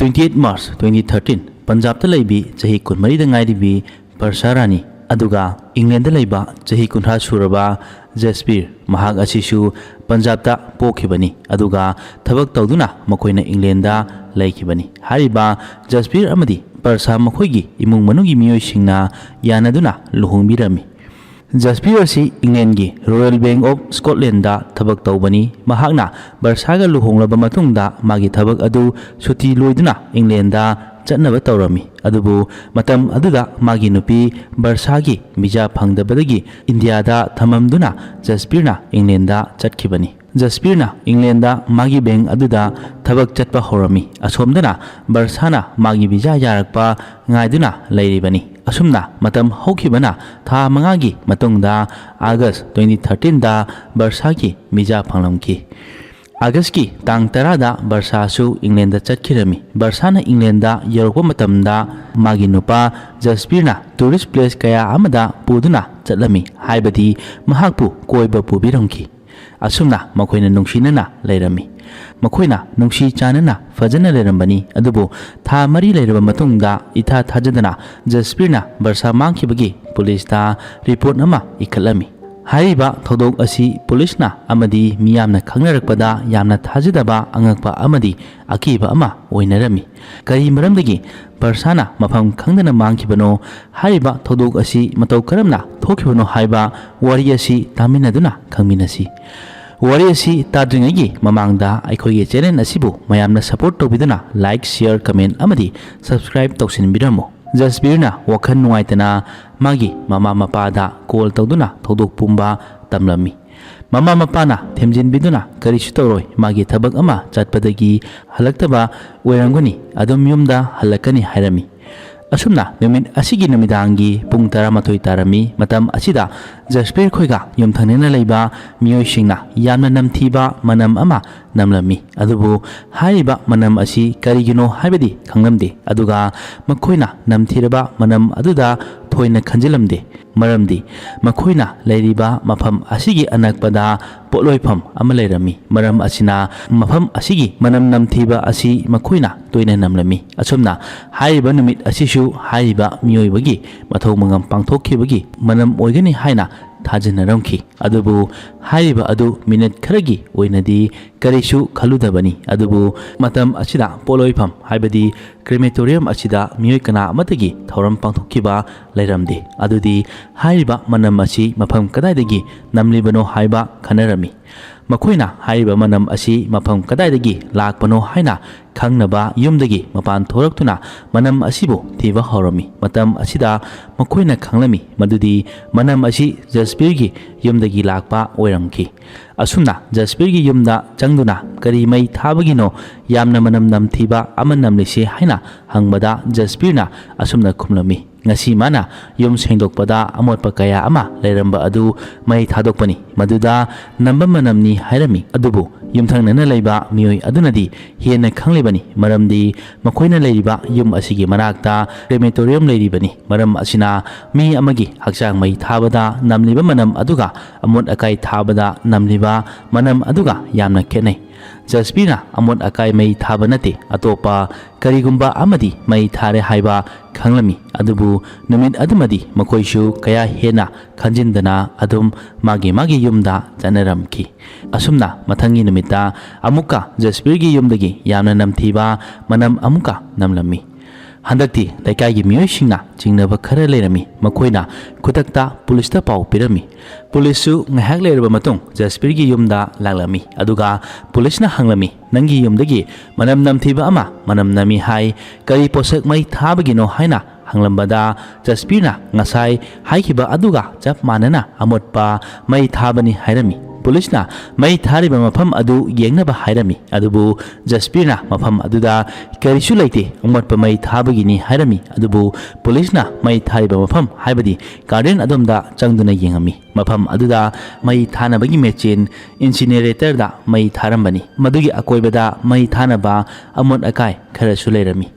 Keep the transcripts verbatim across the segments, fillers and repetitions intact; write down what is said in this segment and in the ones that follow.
Twenty eight March twenty thirteen, ꯄꯟꯖꯥꯕꯇ ꯂꯩꯕꯤ ꯆꯍꯤ ꯀꯨꯟꯃꯔꯤꯗ ꯉꯥꯏꯔꯤꯕꯤ ꯄꯔꯁꯥ ꯔꯥꯅꯤ, ꯑꯗꯨꯒ ꯏꯪꯂꯦꯟꯗ ꯂꯩꯕ ꯆꯍꯤ ꯀꯨꯟꯊ꯭ꯔꯥ ꯁꯨꯔꯕ ꯖꯁꯄꯤꯔ, ꯃꯍꯥꯛ ꯑꯁꯤꯁꯨ ꯄꯟꯖꯥꯕꯇ ꯄꯣꯛꯈꯤꯕꯅꯤ, ꯑꯗꯨꯒ ꯊꯕꯛ ꯇꯧꯗꯨꯅ ꯃꯈꯣꯏꯅ ꯏꯪꯂꯦꯟꯗ ꯂꯩꯈꯤꯕꯅꯤ꯫ ꯍꯥꯏꯔꯤꯕ ꯖꯁꯄꯤꯔ ꯑꯃꯗꯤ ꯄꯔꯁꯥ ꯃꯈꯣꯏꯒꯤ ꯏꯃꯨꯡ ꯃꯅꯨꯡꯒꯤ ꯃꯤꯑꯣꯏꯁꯤꯡꯅ ꯌꯥꯅꯗꯨꯅ ꯂꯨꯍꯣꯡꯕꯤꯔꯝꯃꯤ꯫ ꯖꯁꯄꯤꯔ ꯑꯁꯤ ꯏꯪꯂꯦꯟꯒꯤ Royal Bank of Scotland ꯊꯕꯛ ꯇꯧꯕꯅꯤ꯫ ꯃꯍꯥꯛꯅ ꯕꯔꯁꯥꯒ ꯂꯨꯍꯣꯡꯂꯕ ꯃꯇꯨꯡꯗ ꯃꯥꯒꯤ ꯊꯕꯛ ꯑꯗꯨ ꯁꯨꯇꯤ ꯂꯣꯏꯗꯨꯅ ꯏꯪꯂꯦꯟꯗ ꯆꯠꯅꯕ ꯇꯧꯔꯝꯃꯤ꯫ ꯑꯗꯨꯕꯨ ꯃꯇꯝ ꯑꯗꯨꯗ ꯃꯥꯒꯤ ꯅꯨꯄꯤ ꯕꯔꯁꯥꯒꯤ ꯚꯤꯖꯥ ꯐꯪꯗꯕꯗꯒꯤ ꯏꯟꯗꯤꯌꯥꯗ ꯊꯝꯃꯝꯗꯨꯅ ꯖꯁꯄꯤꯔꯅ ꯏꯪꯂꯦꯟꯗ ꯆꯠꯈꯤꯕꯅꯤ꯫ ꯖꯁꯄꯤꯔꯅ ꯏꯪꯂꯦꯟꯗ ꯃꯥꯒꯤ ꯕꯦꯡꯛ ꯑꯗꯨꯗ ꯊꯕꯛ ꯆꯠꯄ ꯍꯧꯔꯝꯃꯤ꯫ ꯑꯁꯣꯝꯗꯅ ꯕꯔꯁꯥꯅ ꯃꯥꯒꯤ ꯚꯤꯖꯥ ꯌꯥꯔꯛꯄ ꯉꯥꯏꯗꯨꯅ ꯂꯩꯔꯤꯕꯅꯤ꯫ ꯑꯁꯨꯝꯅ ꯃꯇꯝ ꯍꯧꯈꯤꯕꯅ ꯊꯥ ꯃꯉꯥꯒꯤ ꯃꯇꯨꯡꯗ August twenty thirteen ꯕꯔꯁꯥꯒꯤ ꯚꯤꯖꯥ ꯐꯪꯂꯝꯈꯤ꯫ Augustꯀꯤ ꯇꯥꯡ ꯇꯔꯥꯗ ꯕꯔꯁꯥꯁꯨ ꯏꯪꯂꯦꯟꯗ ꯆꯠꯈꯤꯔꯝꯃꯤ꯫ ꯕꯔꯁꯥꯅ ꯏꯪꯂꯦꯟꯗ ꯌꯧꯔꯛꯄ ꯃꯇꯝꯗ ꯃꯥꯒꯤ ꯅꯨꯄꯥ ꯖꯁꯄꯤꯔꯅ tourist place ꯀꯌꯥ ꯑꯃꯗ ꯄꯨꯗꯨꯅ ꯆꯠꯂꯝꯃꯤ, ꯍꯥꯏꯕꯗꯤ ꯃꯍꯥꯛꯄꯨ ꯀꯣꯏꯕ ꯄꯨꯕꯤꯔꯝꯈꯤ꯫ ꯑꯁꯨꯝꯅ ꯃꯈꯣꯏꯅ ꯅꯨꯡꯁꯤꯅꯅ ꯂꯩꯔꯝꯃꯤ꯫ ꯃꯈꯣꯏꯅ ꯅꯨꯡꯁꯤ ꯆꯥꯟꯅꯅ ꯐꯖꯅ ꯂꯩꯔꯝꯕꯅꯤ꯫ ꯑꯗꯨꯕꯨ ꯊꯥ ꯃꯔꯤ ꯂꯩꯔꯕ ꯃꯇꯨꯡꯗ ꯏꯊꯥ ꯊꯥꯖꯗꯅ ꯖꯁꯄꯤꯔꯅ ꯕꯔꯁꯥ ꯃꯥꯡꯈꯤꯕꯒꯤ ꯄꯨꯂꯤꯁꯇ ꯔꯤꯄꯣꯔꯠ ꯑꯃ ꯏꯈꯠꯂꯝꯃꯤ꯫ ꯍꯥꯏꯔꯤꯕ ꯊꯧꯗꯣꯛ ꯑꯁꯤ ꯄꯨꯂꯤꯁꯅ ꯑꯃꯗꯤ ꯃꯤꯌꯥꯝꯅ ꯈꯪꯅꯔꯛꯄꯗ ꯌꯥꯝꯅ ꯊꯥꯖꯗꯕ, ꯑꯉꯛꯄ ꯑꯃꯗꯤ ꯑꯀꯤꯕ ꯑꯃ ꯑꯣꯏꯅꯔꯝꯃꯤ꯫ ꯀꯔꯤ ꯃꯔꯝꯗꯒꯤ ꯕꯔꯁꯥꯅ ꯃꯐꯝ ꯈꯪꯗꯅ ꯃꯥꯡꯈꯤꯕꯅꯣ? ꯍꯥꯏꯔꯤꯕ ꯊꯧꯗꯣꯛ ꯑꯁꯤ ꯃꯇꯧ ꯀꯔꯝꯅ ꯊꯣꯛꯈꯤꯕꯅꯣ ꯍꯥꯏꯕ ꯋꯥꯔꯤ ꯑꯁꯤ ꯇꯥꯃꯤꯟꯅꯗꯨꯅ ꯈꯪꯃꯤꯟꯅꯁꯤ꯫ ꯋꯥꯔꯤ ꯑꯁꯤ ꯇꯥꯗ꯭ꯔꯤꯉꯩꯒꯤ ꯃꯃꯥꯡꯗ ꯑꯩꯈꯣꯏꯒꯤ channel ꯑꯁꯤꯕꯨ ꯃꯌꯥꯝꯅ support ꯇꯧꯕꯤꯗꯨꯅ like, share, comment ꯑꯃꯗꯤ subscribe ꯇꯧꯁꯤꯟꯕꯤꯔꯝꯃꯨ꯫ ꯖꯁꯕꯤꯔꯅ ꯋꯥꯈꯜ ꯅꯨꯡꯉꯥꯏꯇꯅ ꯃꯥꯒꯤ ꯃꯃꯥ ꯃꯄꯥꯗ call ꯇꯧꯗꯨꯅ ꯊꯧꯗꯣꯛ ꯄꯨꯝꯕ ꯇꯝꯂꯝꯃꯤ꯫ ꯃꯃꯥ ꯃꯄꯥꯅ ꯊꯦꯝꯖꯤꯟꯕꯤꯗꯨꯅ, "ꯀꯔꯤꯁꯨ ꯇꯧꯔꯣꯏ, ꯃꯥꯒꯤ ꯊꯕꯛ ꯑꯃ ꯆꯠꯄꯗꯒꯤ ꯍꯜꯂꯛꯇꯕ ꯑꯣꯏꯔꯝꯒꯅꯤ, ꯑꯗꯨꯝ ꯌꯨꯝꯗ ꯍꯜꯂꯛꯀꯅꯤ" ꯍꯥꯏꯔꯝꯃꯤ꯫ ꯑꯁꯨꯝꯅ ꯅꯨꯃꯤꯠ ꯑꯁꯤꯒꯤ ꯅꯨꯃꯤꯗꯥꯡꯒꯤ ꯄꯨꯡ ꯇꯔꯥꯃꯥꯊꯣꯏ ꯇꯥꯔꯝꯃꯤ꯫ ꯃꯇꯝ ꯑꯁꯤꯗ ꯖꯁꯕꯤꯔ ꯈꯣꯏꯒ ꯌꯨꯝꯊꯪꯅꯅ ꯂꯩꯕ ꯃꯤꯑꯣꯏꯁꯤꯡꯅ ꯌꯥꯝꯅ ꯅꯝꯊꯤꯕ ꯃꯅꯝ ꯑꯃ ꯅꯝꯂꯝꯃꯤ꯫ ꯑꯗꯨꯕꯨ ꯍꯥꯏꯔꯤꯕ ꯃꯅꯝ ꯑꯁꯤ ꯀꯔꯤꯒꯤꯅꯣ ꯍꯥꯏꯕꯗꯤ ꯈꯪꯂꯝꯗꯦ꯫ ꯑꯗꯨꯒ ꯃꯈꯣꯏꯅ ꯅꯝꯊꯤꯔꯕ ꯃꯅꯝ ꯑꯗꯨꯗ ꯊꯣꯏꯅ ꯈꯟꯖꯤꯜꯂꯝꯗꯦ꯫ ꯃꯔꯝꯗꯤ ꯃꯈꯣꯏꯅ ꯂꯩꯔꯤꯕ ꯃꯐꯝ ꯑꯁꯤꯒꯤ ꯑꯅꯛꯄꯗ ꯄꯣꯠꯂꯣꯏꯐꯝ ꯑꯃ ꯂꯩꯔꯝꯃꯤ꯫ ꯃꯔꯝ ꯑꯁꯤꯅ ꯃꯐꯝ ꯑꯁꯤꯒꯤ ꯃꯅꯝ ꯅꯝꯊꯤꯕ ꯑꯁꯤ ꯃꯈꯣꯏꯅ ꯇꯣꯏꯅ ꯅꯝꯂꯝꯃꯤ꯫ ꯑꯁꯨꯝꯅ ꯍꯥꯏꯔꯤꯕ ꯅꯨꯃꯤꯠ ꯑꯁꯤꯁꯨ ꯍꯥꯏꯔꯤꯕ ꯃꯤꯑꯣꯏꯕꯒꯤ ꯃꯊꯧ ꯃꯉꯝ ꯄꯥꯡꯊꯣꯛꯈꯤꯕꯒꯤ ꯃꯅꯝ ꯑꯣꯏꯒꯅꯤ ꯍꯥꯏꯅ ꯊꯥꯖꯅꯔꯝꯈꯤ꯫ ꯑꯗꯨꯕꯨ ꯍꯥꯏꯔꯤꯕ ꯑꯗꯨ ꯃꯤꯅꯠ ꯈꯔꯒꯤ ꯑꯣꯏꯅꯗꯤ ꯀꯔꯤꯁꯨ ꯈꯜꯂꯨꯗꯕꯅꯤ꯫ ꯑꯗꯨꯕꯨ ꯃꯇꯝ ꯑꯁꯤꯗ ꯄꯣꯠꯂꯣꯏꯐꯝ, ꯍꯥꯏꯕꯗꯤ ꯀ꯭ꯔꯦꯃꯦꯇꯣꯔꯤꯌꯝ ꯑꯁꯤꯗ ꯃꯤꯑꯣꯏ ꯀꯅꯥ ꯑꯃꯠꯇꯒꯤ ꯊꯧꯔꯝ ꯄꯥꯡꯊꯣꯛꯈꯤꯕ ꯂꯩꯔꯝꯗꯦ꯫ ꯑꯗꯨꯗꯤ ꯍꯥꯏꯔꯤꯕ ꯃꯅꯝ ꯑꯁꯤ ꯃꯐꯝ ꯀꯗꯥꯏꯗꯒꯤ ꯅꯝꯂꯤꯕꯅꯣ ꯍꯥꯏꯕ ꯈꯟꯅꯔꯝꯃꯤ꯫ ꯃꯈꯣꯏꯅ ꯍꯥꯏꯔꯤꯕ ꯃꯅꯝ ꯑꯁꯤ ꯃꯐꯝ ꯀꯗꯥꯏꯗꯒꯤ ꯂꯥꯛꯄꯅꯣ ꯍꯥꯏꯅ ꯈꯪꯅꯕ ꯌꯨꯝꯗꯒꯤ ꯃꯄꯥꯟ ꯊꯣꯔꯛꯇꯨꯅ ꯃꯅꯝ ꯑꯁꯤꯕꯨ ꯊꯤꯕ ꯍꯧꯔꯝꯃꯤ꯫ ꯃꯇꯝ ꯑꯁꯤꯗ ꯃꯈꯣꯏꯅ ꯈꯪꯂꯝꯃꯤ ꯃꯗꯨꯗꯤ ꯃꯅꯝ ꯑꯁꯤ ꯖꯁꯕꯤꯔꯒꯤ ꯌꯨꯝꯗꯒꯤ ꯂꯥꯛꯄ ꯑꯣꯏꯔꯝꯈꯤ꯫ ꯑꯁꯨꯝꯅ ꯖꯁꯕꯤꯔꯒꯤ ꯌꯨꯝꯗ ꯆꯪꯗꯨꯅ "ꯀꯔꯤ ꯃꯩ ꯊꯥꯕꯒꯤꯅꯣ ꯌꯥꯝꯅ ꯃꯅꯝ ꯅꯝꯊꯤꯕ ꯑꯃ ꯅꯝꯂꯤꯁꯦ?" ꯍꯥꯏꯅ ꯍꯪꯕꯗ ꯖꯁꯕꯤꯔꯅ ꯑꯁꯨꯝꯅ ꯈꯨꯝꯂꯝꯃꯤ, "ꯉꯁꯤ ꯃꯥꯅ ꯌꯨꯝ ꯁꯦꯡꯗꯣꯛꯄꯗ ꯑꯃꯣꯠꯄ ꯀꯌꯥ ꯑꯃ ꯂꯩꯔꯝꯕ ꯑꯗꯨ ꯃꯩ ꯊꯥꯗꯣꯛꯄꯅꯤ꯫ ꯃꯗꯨꯗ ꯅꯝꯕ ꯃꯅꯝꯅꯤ" ꯍꯥꯏꯔꯝꯃꯤ꯫ ꯑꯗꯨꯕꯨ ꯌꯨꯝꯊꯪꯅꯅ ꯂꯩꯕ ꯃꯤꯑꯣꯏ ꯑꯗꯨꯅꯗꯤ ꯍꯦꯟꯅ ꯈꯪꯂꯤꯕꯅꯤ, ꯃꯔꯝꯗꯤ ꯃꯈꯣꯏꯅ ꯂꯩꯔꯤꯕ ꯌꯨꯝ ꯑꯁꯤꯒꯤ ꯃꯅꯥꯛꯇ ꯀ꯭ꯔꯦꯃꯦꯇꯣꯔꯤꯌꯝ ꯂꯩꯔꯤꯕꯅꯤ꯫ ꯃꯔꯝ ꯑꯁꯤꯅ ꯃꯤ ꯑꯃꯒꯤ ꯍꯛꯆꯥꯡ ꯃꯩ ꯊꯥꯕꯗ ꯅꯝꯂꯤꯕ ꯃꯅꯝ ꯑꯗꯨꯒ ꯑꯃꯣꯠ ꯑꯀꯥꯏ ꯊꯥꯕꯗ ꯅꯝꯂꯤꯕ ꯃꯅꯝ ꯑꯗꯨꯒ ꯌꯥꯝꯅ ꯈꯦꯠꯅꯩ꯫ ꯖꯁꯕꯤꯔꯅ ꯑꯃꯣꯠ ꯑꯀꯥꯏ ꯃꯩ ꯊꯥꯕ ꯅꯠꯇꯦ, ꯑꯇꯣꯞꯄ ꯀꯔꯤꯒꯨꯝꯕ ꯑꯃꯗꯤ ꯃꯩ ꯊꯥꯔꯦ ꯍꯥꯏꯕ ꯈꯪꯂꯝꯃꯤ꯫ ꯑꯗꯨꯕꯨ ꯅꯨꯃꯤꯠ ꯑꯗꯨꯃꯗꯤ ꯃꯈꯣꯏꯁꯨ ꯀꯌꯥ ꯍꯦꯟꯅ ꯈꯟꯖꯤꯟꯗꯅ ꯑꯗꯨꯝ ꯃꯥꯒꯤ ꯃꯥꯒꯤ ꯌꯨꯝꯗ ꯆꯠꯅꯔꯝꯈꯤ꯫ ꯑꯁꯨꯝꯅ ꯃꯊꯪꯒꯤ ꯅꯨꯃꯤꯠꯇ ꯑꯃꯨꯛꯀ ꯖꯁꯕꯤꯔꯒꯤ ꯌꯨꯝꯗꯒꯤ ꯌꯥꯝꯅ ꯅꯝꯊꯤꯕ ꯃꯅꯝ ꯑꯃꯨꯛꯀ ꯅꯝꯂꯝꯃꯤ꯫ ꯍꯟꯗꯛꯇꯤ ꯂꯩꯀꯥꯏꯒꯤ ꯃꯤꯑꯣꯏꯁꯤꯡꯅ ꯆꯤꯡꯅꯕ ꯈꯔ ꯂꯩꯔꯝꯃꯤ꯫ ꯃꯈꯣꯏꯅ ꯈꯨꯗꯛꯇ ꯄꯨꯂꯤꯁꯇ ꯄꯥꯎ ꯄꯤꯔꯝꯃꯤ꯫ ꯄꯨꯂꯤꯁꯁꯨ ꯉꯥꯏꯍꯥꯛ ꯂꯩꯔꯕ ꯃꯇꯨꯡ ꯖꯁꯕꯤꯔꯒꯤ ꯌꯨꯝꯗ ꯂꯥꯛꯂꯝꯃꯤ꯫ ꯑꯗꯨꯒ ꯄꯨꯂꯤꯁꯅ ꯍꯪꯂꯝꯃꯤ, "ꯅꯪꯒꯤ ꯌꯨꯝꯗꯒꯤ ꯃꯅꯝ ꯅꯝꯊꯤꯕ ꯑꯃ ꯃꯅꯝ ꯅꯝꯃꯤ ꯍꯥꯏ, ꯀꯔꯤ ꯄꯣꯠꯁꯛ ꯃꯩ ꯊꯥꯕꯒꯤꯅꯣ?" ꯍꯥꯏꯅ ꯍꯪꯂꯝꯕꯗ ꯖꯁꯕꯤꯔꯅ ꯉꯁꯥꯏ ꯍꯥꯏꯈꯤꯕ ꯑꯗꯨꯒ ꯆꯞ ꯃꯥꯟꯅꯅ ꯑꯃꯣꯠꯄ ꯃꯩ ꯊꯥꯕꯅꯤ ꯍꯥꯏꯔꯝꯃꯤ꯫ ꯄꯨꯂꯤꯁꯅ ꯃꯩ ꯊꯥꯔꯤꯕ ꯃꯐꯝ ꯑꯗꯨ ꯌꯦꯡꯅꯕ ꯍꯥꯏꯔꯝꯃꯤ, ꯑꯗꯨꯕꯨ ꯖꯁꯕꯤꯔꯅ ꯃꯐꯝ ꯑꯗꯨꯗ ꯀꯔꯤꯁꯨ ꯂꯩꯇꯦ, ꯑꯃꯣꯠꯄ ꯃꯩ ꯊꯥꯕꯒꯤꯅꯤ ꯍꯥꯏꯔꯝꯃꯤ꯫ ꯑꯗꯨꯕꯨ ꯄꯨꯂꯤꯁꯅ ꯃꯩ ꯊꯥꯔꯤꯕ ꯃꯐꯝ, ꯍꯥꯏꯕꯗꯤ ꯒꯥꯔꯗꯦꯟ ꯑꯗꯣꯝꯗ ꯆꯪꯗꯨꯅ ꯌꯦꯡꯉꯝꯃꯤ꯫ ꯃꯐꯝ ꯑꯗꯨꯗ ꯃꯩ ꯊꯥꯅꯕꯒꯤ ꯃꯦꯆꯤꯟ, ꯏꯟꯁꯤꯅꯦꯔꯦꯇꯔꯗ ꯃꯩ ꯊꯥꯔꯝꯕꯅꯤ꯫ ꯃꯗꯨꯒꯤ ꯑꯀꯣꯏꯕꯗ ꯃꯩ ꯊꯥꯅꯕ ꯑꯃꯣꯠ ꯑꯀꯥꯏ ꯈꯔꯁꯨ ꯂꯩꯔꯝꯃꯤ꯫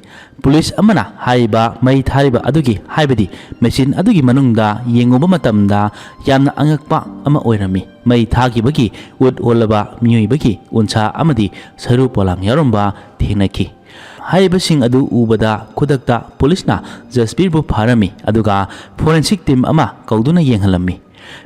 ꯄꯨꯂꯤꯁ ꯑꯃꯅ ꯍꯥꯏꯔꯤꯕ ꯃꯩ ꯊꯥꯔꯤꯕ ꯑꯗꯨꯒꯤ, ꯍꯥꯏꯕꯗꯤ ꯃꯦꯆꯤꯟ ꯑꯗꯨꯒꯤ ꯃꯅꯨꯡꯗ ꯌꯦꯡꯉꯨꯕ ꯃꯇꯝꯗ ꯌꯥꯝꯅ ꯑꯉꯛꯄ ꯑꯃ ꯑꯣꯏꯔꯝꯃꯤ꯫ ꯃꯩ ꯊꯥꯈꯤꯕꯒꯤ ꯎꯠ ꯑꯣꯜꯂꯕ ꯃꯤꯑꯣꯏꯕꯒꯤ ꯎꯟꯁꯥ ꯑꯃꯗꯤ ꯁꯔꯨ ꯄꯣꯂꯥꯡ ꯌꯥꯎꯔꯝꯕ ꯊꯦꯡꯅꯈꯤ꯫ ꯍꯥꯏꯔꯤꯕꯁꯤꯡ ꯑꯗꯨ ꯎꯕꯗ ꯈꯨꯗꯛꯇ ꯄꯨꯂꯤꯁꯅ ꯖꯁꯕꯤꯔꯕꯨ ꯐꯥꯔꯝꯃꯤ, ꯑꯗꯨꯒ ꯐꯣꯔꯦꯟꯁꯤꯛ ꯇꯤꯝ ꯑꯃ ꯀꯧꯗꯨꯅ ꯌꯦꯡꯍꯜꯂꯝꯃꯤ꯫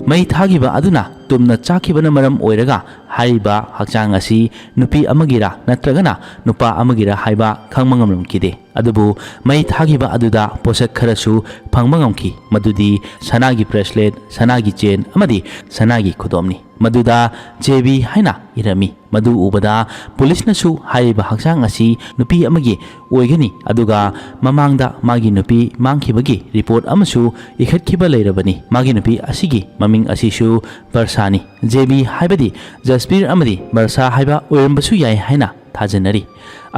ꯃꯩ ꯊꯥꯈꯤꯕ ꯑꯗꯨꯅ ꯇꯨꯝꯅ ꯆꯥꯛꯈꯤꯕꯅ ꯃꯔꯝ ꯑꯣꯏꯔꯒ ꯍꯥꯏꯔꯤꯕ ꯍꯛꯆꯥꯡ ꯑꯁꯤ ꯅꯨꯄꯤ ꯑꯃꯒꯤꯔ ꯅꯠꯇ꯭ꯔꯒꯅ ꯅꯨꯄꯥ ꯑꯃꯒꯤꯔ ꯍꯥꯏꯕ ꯈꯪꯕ ꯉꯝꯂꯝꯈꯤꯗꯦ꯫ ꯑꯗꯨꯕꯨ ꯃꯩ ꯊꯥꯈꯤꯕ ꯑꯗꯨꯗ ꯄꯣꯠꯁꯛ ꯈꯔꯁꯨ ꯐꯪꯕ ꯉꯝꯈꯤ, ꯃꯗꯨꯗꯤ ꯁꯅꯥꯒꯤ ꯕ꯭ꯔꯦꯁꯂꯦꯠ, ꯁꯅꯥꯒꯤ ꯆꯦꯟ ꯑꯃꯗꯤ ꯁꯅꯥꯒꯤ ꯈꯨꯗꯣꯞꯅꯤ꯫ ꯃꯗꯨꯗ "ꯖꯦꯕꯤ" ꯍꯥꯏꯅ ꯏꯔꯝꯃꯤ꯫ ꯃꯗꯨ ꯎꯕꯗ ꯄꯨꯂꯤꯁꯅꯁꯨ ꯍꯥꯏꯔꯤꯕ ꯍꯛꯆꯥꯡ ꯑꯁꯤ ꯅꯨꯄꯤ ꯑꯃꯒꯤ ꯑꯣꯏꯒꯅꯤ, ꯑꯗꯨꯒ ꯃꯃꯥꯡꯗ ꯃꯥꯒꯤ ꯅꯨꯄꯤ ꯃꯥꯡꯈꯤꯕꯒꯤ ꯔꯤꯄꯣꯔꯠ ꯑꯃꯁꯨ ꯏꯈꯠꯈꯤꯕ ꯂꯩꯔꯕꯅꯤ꯫ ꯃꯥꯒꯤ ꯅꯨꯄꯤ ꯑꯁꯤꯒꯤ ꯃꯃꯤꯡ ꯑꯁꯤꯁꯨ ꯕꯔꯁꯥꯅꯤ꯫ "ꯖꯦꯕꯤ" ꯍꯥꯏꯕꯗꯤ ꯖꯁꯕꯤꯔ ꯑꯃꯗꯤ ꯕꯔꯁꯥ ꯍꯥꯏꯕ ꯑꯣꯏꯔꯝꯕꯁꯨ ꯌꯥꯏ ꯍꯥꯏꯅ ꯊꯥꯖꯅꯔꯤ꯫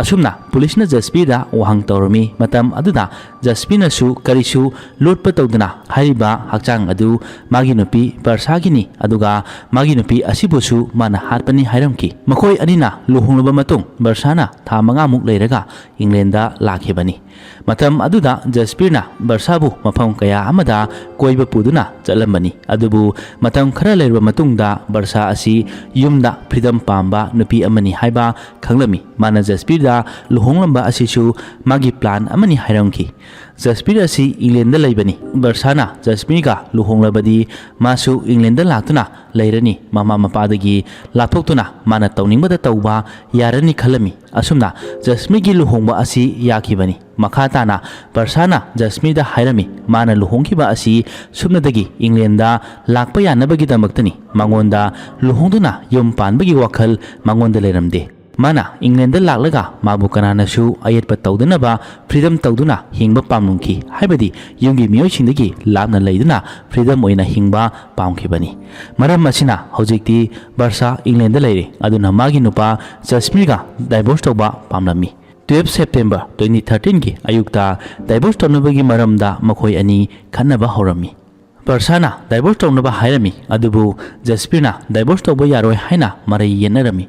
ꯑꯁꯨꯝꯅ ꯄꯨꯂꯤꯁꯅ ꯖꯁꯕꯤꯔꯗ ꯋꯥꯍꯪ ꯇꯧꯔꯝꯃꯤ꯫ ꯃꯇꯝ ꯑꯗꯨꯗ ꯖꯁꯕꯤꯔꯅꯁꯨ ꯀꯔꯤꯁꯨ ꯂꯣꯠꯄ ꯇꯧꯗꯅ ꯍꯥꯏꯔꯤꯕ ꯍꯛꯆꯥꯡ ꯑꯗꯨ ꯃꯥꯒꯤ ꯅꯨꯄꯤ ꯕꯔꯁꯥꯒꯤꯅꯤ, ꯑꯗꯨꯒ ꯃꯥꯒꯤ ꯅꯨꯄꯤ ꯑꯁꯤꯕꯨꯁꯨ ꯃꯥꯅ ꯍꯥꯠꯄꯅꯤ ꯍꯥꯏꯔꯝꯈꯤ꯫ ꯃꯈꯣꯏ ꯑꯅꯤꯅ ꯂꯨꯍꯣꯡꯂꯕ ꯃꯇꯨꯡ ꯕꯔꯁꯥꯅ ꯊꯥ ꯃꯉꯥꯃꯨꯛ ꯂꯩꯔꯒ ꯏꯪꯂꯦꯟꯗ ꯂꯥꯛꯈꯤꯕꯅꯤ꯫ ꯃꯇꯝ ꯑꯗꯨꯗ ꯖꯁꯕꯤꯔꯅ ꯕꯔꯁꯥꯕꯨ ꯃꯐꯝ ꯀꯌꯥ ꯑꯃꯗ ꯀꯣꯏꯕ ꯄꯨꯗꯨꯅ ꯆꯠꯂꯝꯕꯅꯤ꯫ ꯑꯗꯨꯕꯨ ꯃꯇꯝ ꯈꯔ ꯂꯩꯔꯕ ꯃꯇꯨꯡꯗ ꯕꯔꯁꯥ ꯑꯁꯤ ꯌꯨꯝꯗ ꯐ꯭ꯔꯤꯗꯝ ꯄꯥꯝꯕ ꯅꯨꯄꯤ ꯑꯃꯅꯤ ꯍꯥꯏꯕ ꯈꯪꯂꯝꯃꯤ꯫ ꯃꯥꯅ ꯖꯁꯕꯤꯔꯗ ꯂꯨꯍꯣꯡꯂꯝꯕ ꯑꯁꯤꯁꯨ ꯃꯥꯒꯤ ꯄ꯭ꯂꯥꯟ ꯑꯃꯅꯤ ꯍꯥꯏꯔꯝꯈꯤ꯫ ꯖꯁꯕꯤꯔ ꯑꯁꯤ ꯏꯪꯂꯦꯟꯗ ꯂꯩꯕꯅꯤ꯫ ꯕꯔꯁꯥꯅ ꯖꯁꯕꯤꯔꯒ ꯂꯨꯍꯣꯡꯂꯕꯗꯤ ꯃꯥꯁꯨ ꯏꯪꯂꯦꯟꯗ ꯂꯥꯛꯇꯨꯅ ꯂꯩꯔꯅꯤ꯫ ꯃꯃꯥ ꯃꯄꯥꯗꯒꯤ ꯂꯥꯞꯊꯣꯛꯇꯨꯅ ꯃꯥꯅ ꯇꯧꯅꯤꯡꯕꯗ ꯇꯧꯕ ꯌꯥꯔꯅꯤ ꯈꯜꯂꯝꯃꯤ꯫ ꯑꯁꯨꯝꯅ ꯖꯁꯕꯤꯔꯒꯤ ꯂꯨꯍꯣꯡꯕ ꯑꯁꯤ ꯌꯥꯈꯤꯕꯅꯤ꯫ ꯃꯈꯥ ꯇꯥꯅ ꯕꯔꯁꯥꯅ ꯖꯁꯕꯤꯔꯗ ꯍꯥꯏꯔꯝꯃꯤ, ꯃꯥꯅ ꯂꯨꯍꯣꯡꯈꯤꯕ ꯑꯁꯤ ꯁꯨꯞꯅꯗꯒꯤ ꯏꯪꯂꯦꯟꯗ ꯂꯥꯛꯄ ꯌꯥꯅꯕꯒꯤꯗꯃꯛꯇꯅꯤ꯫ ꯃꯉꯣꯟꯗ ꯂꯨꯍꯣꯡꯗꯨꯅ ꯌꯨꯝ ꯄꯥꯟꯕꯒꯤ ꯋꯥꯈꯜ ꯃꯉꯣꯟꯗ ꯂꯩꯔꯝꯗꯦ꯫ ꯃꯥꯅ ꯏꯪꯂꯦꯟꯗ ꯂꯥꯛꯂꯒ ꯃꯥꯕꯨ ꯀꯅꯥꯅꯁꯨ ꯑꯌꯦꯠꯄ ꯇꯧꯗꯅꯕ freedom ꯇꯧꯗꯨꯅ ꯍꯤꯡꯕ ꯄꯥꯝꯂꯝꯈꯤ, ꯍꯥꯏꯕꯗꯤ ꯌꯨꯝꯒꯤ ꯃꯤꯑꯣꯏꯁꯤꯡꯗꯒꯤ ꯂꯥꯞꯅ ꯂꯩꯗꯨꯅ freedom ꯑꯣꯏꯅ ꯍꯤꯡꯕ ꯄꯥꯝꯈꯤꯕꯅꯤ꯫ ꯃꯔꯝ ꯑꯁꯤꯅ ꯍꯧꯖꯤꯛꯇꯤ ꯕꯔꯁꯥ ꯏꯪꯂꯦꯟꯗ ꯂꯩꯔꯦ, ꯑꯗꯨꯅ ꯃꯥꯒꯤ ꯅꯨꯄꯥ ꯖꯁꯃꯤꯔꯒ divorce ꯇꯧꯕ ꯄꯥꯝꯂꯝꯃꯤ꯫ Twelve September twenty thirteen ꯒꯤ ꯑꯌꯨꯛꯇ divorce ꯇꯧꯅꯕꯒꯤ ꯃꯔꯝꯗ ꯃꯈꯣꯏ ꯑꯅꯤ ꯈꯠꯅꯕ ꯍꯧꯔꯝꯃꯤ꯫ ꯕꯔꯁꯥꯅ divorce ꯇꯧꯅꯕ ꯍꯥꯏꯔꯝꯃꯤ, ꯑꯗꯨꯕꯨ ꯖꯁꯄꯤꯔꯅ divorce ꯇꯧꯕ ꯌꯥꯔꯣꯏ ꯍꯥꯏꯅ ꯃꯔꯩ ꯌꯦꯠꯅꯔꯝꯃꯤ꯫